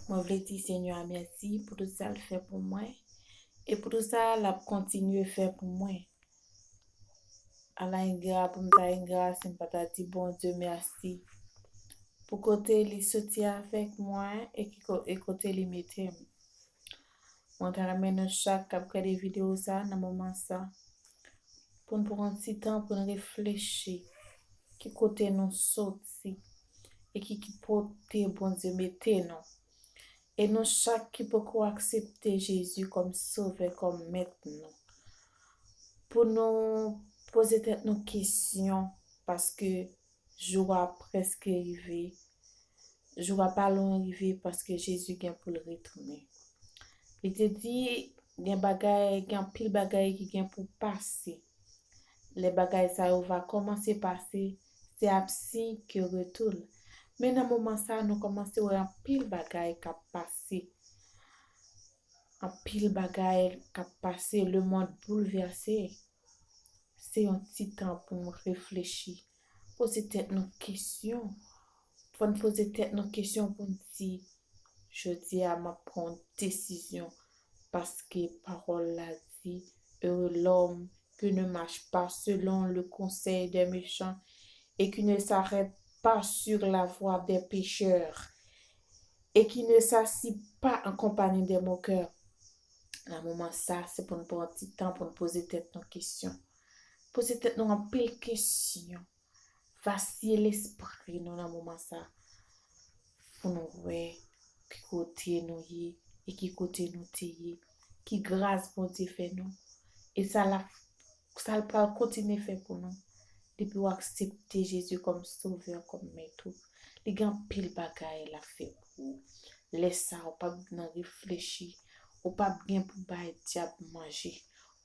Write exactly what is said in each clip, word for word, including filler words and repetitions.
Mwen vle di Senyè a mèsi pou tout sa l fè pou mwen e pou tout sa l ap kontinye fè pou mwen. Ala engra pou m ta engra si m pa ta di Bondye mèsi pou kote li soti avèk mwen e ki ko- e kote li mete m. Mwen ta renmen nou chak k ap gade videyo sa nan moman sa pou n pran ti tan pou n reflechi ki kote nou soti e ki ki kote Bondye mete nou. E nou chak ki poko aksepte Jezi kòm Sovè, kòm Mèt nou, pou nou poze tèt nou kesyon, paske jou a prèske rive. Jou a pa lwen rive paske Jezi gen pou l retounen. Li te di gen bagay, gen anpil bagay ki gen pou pase. Lè bagay sa yo va kòmanse pase, se ap siy ke retou l. Men nan moman sa, nou kòmanse wè anpil bagay k ap pase. Anpil bagay k ap pase, lemonn boulvèse. Se yon ti tan pou nou reflechi, poze tèt nou kesyon. Fò n poze tèt nou kesyon pou n di, jodi a, m ap pran yon desizyon, paske pawòl la di, heureux l'homme qui ne marche pas selon le conseil des méchants et qui ne s'arrête pas sur la voie des pécheurs et qui ne s'assit pas en compagnie des moqueurs. Nan moman sa, se pou n pran ti tan pou n poze tèt nou kesyon. Poze tèt nou anpil kesyon. Vasiye lespri nou nan moman sa pou nou wè ki kote nou ye e ki kote nou te ye, ki gras Bondye fè nou. E sa l ap, sa l pral kontinye fè pou nou. Depi w aksepte Jezi kòm Sovè, kòm Mèt ou, li gen anpil bagay l ap fè pou ou. Lè sa a, ou p ap nan reflechi, ou p ap gen pou bay dyab manje,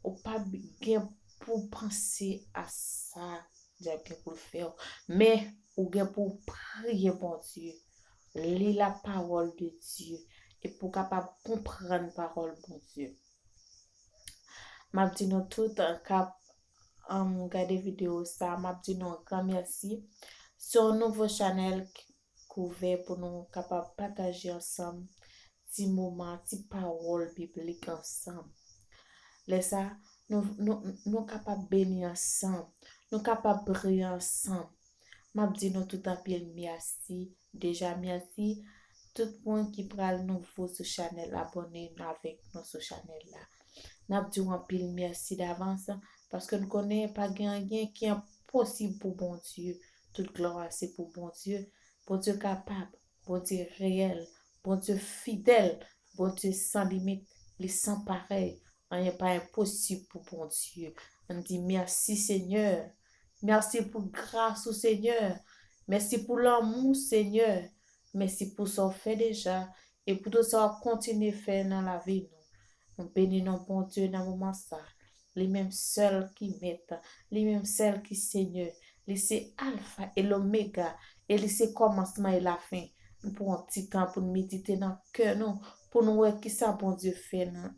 ou p ap gen pou panse a sa dyab gen pou l fè w. Men, ou gen pou w priye Bondye, li lapawòl de Dye, e pou w kapab konprann pawòl Bondye. M ap di nou tout k ap um, gade videyo sa, m ap di nou yon gran mèsi. Se yon nouvo chanèl k- k ouvè pou nou kapab pataje ansanm ti moman, ti pawòl biblik ansanm. Lè sa, nou, nou, nou kapab beni ansanm, nou kapab priye ansanm. M ap di nou tout anpil mèsi. Deja mèsi tout moun ki pral nouvo sou chanèl, abòne avèk nou sou chanèl la. N ap di w anpil mèsi davans, paske n konnen pa gen anyen ki enposib pou Bondye. Tout glwa se pou Bondye. Bondye kapab, Bondye reyèl, Bondye fidèl, Bondye san limit, li san parèy. Anyen pa enposib pou Bondye. Ann di mèsi Senyè. Mèsi pou gras ou Senyè. Mèsi pou lanmou Senyè. Mèsi pou sa w fè deja e pou tout sa w ap kontinye fè nan lavi nou. Nou beni non Bondye nan moman sa. Li menm sèl ki Mèt, li menm sèl ki Senyè. Li se Alfa e Lomega, e li se kòmansman e lafen. Nou pran yon ti tan pou n medite nan kè nou, pou nou wè kisa Bondye fè nan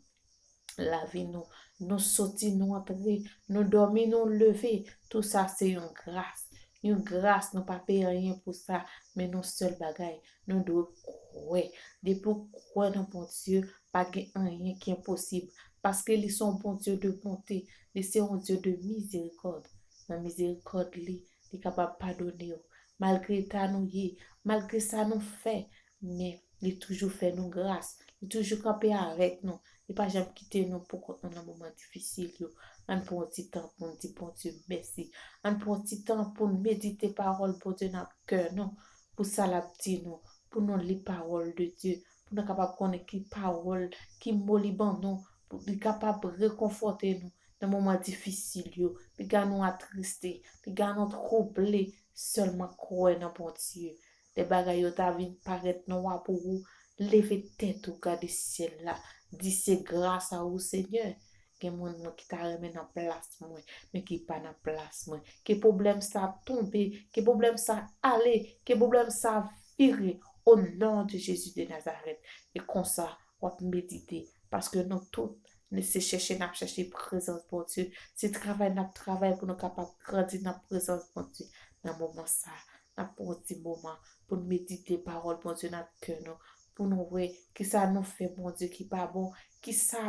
lavi nou. Nou soti, nou antre, nou dòmi, nou leve. Tou sa se yon gras. Yon gras, nou pa peye anyen pou sa, men yon sèl bagay, nou dwe kwè. Depi w kwè nan Bondye, pa gen anyen ki enposib, paske li se yon Bondye de bonte, li se yon Dye de mizerikòd. Nan mizerikòd li, li kapab padone w. Malgre eta nou ye, malgre sa nou fè, men li toujou fè nou gras, li toujou kanpe avèk nou, li pa janm kite nou poukont nou nan moman difisil yo. Ann pran yon ti tan pou n di Bondye mèsi. Ann pran yon ti tan pou n medite pawòl Bondye nan kè nou, pou sa l ap di nou, pou nou li pawòl de Dye, pou nou kapab konnen ki pawòl, ki mo li ban nou, pou li kapab rekonfòte nou nan moman difisil yo. Piga nou atriste, piga nou twouble, sèlman kwè nan Bondye. Lè bagay yo ta vin parèt nwa pou ou, leve tèt ou, gade syèl la, di se gras a ou Senyè. Gen moun mwen ki ta renmen nan plas mwen, men ki pa nan plas mwen. Ke pwoblèm sa tonbe, ke pwoblèm sa ale, ke pwoblèm sa vire, o non de Jezi de Nazarèt. E konsa, w ap medite, paske nou tout, nou se chèche n ap chèche prezans Bondye. Se travay n ap travay pou nou kapab grandi nan prezans Bondye. Nan moman sa, n ap pran yon ti moman pou n medite pawòl Bondye nan kè nou, pou nou wè kisa nou fè Bondye ki pa bon, kisa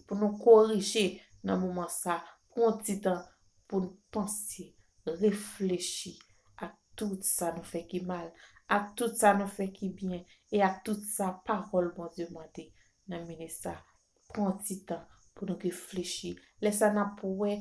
pou nou korije nan moman sa, pran ti tan pou n panse, reflechi ak tout sa nou fè ki mal, ak tout sa nou fè ki byen, e ak tout sa pawòl Bondye mande nan minit sa. Pran ti tan pou nou reflechi. Lè sa n ap wè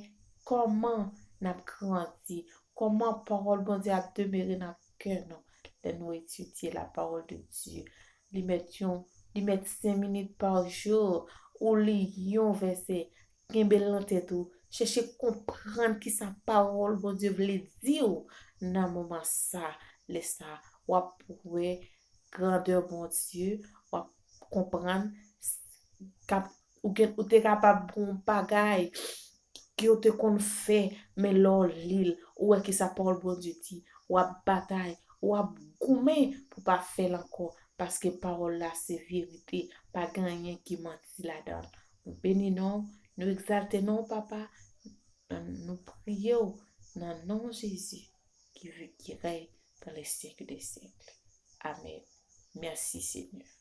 kòman n ap grandi, kòman pawòl Bondye ap demere nan kè nou lè nou etidye la parole de Dieu. Li mèt yon, li mèt senk minit pa jou, ou li yon vèsè, kenbe l nan tèt ou, chèche konprann kisa pawòl Bondye vle di w nan moman sa. Lè sa, w ap wè grandè Bondye, w ap konprann ou te kapab gon bagay ke w te konn fè, men lè w li l, ou wè kisa pawòl Bondye di, w ap batay, w ap goumen pou pa fè l ankò, paske pawòl la se verite, pa gen anyen ki manti ladan l. Nou beni non w, nou egzalte non w, Papa, nou priye w nan non Jezi ki viv, ki rèy dans les siècles des siècles. Amèn. Mèsi, Senyè.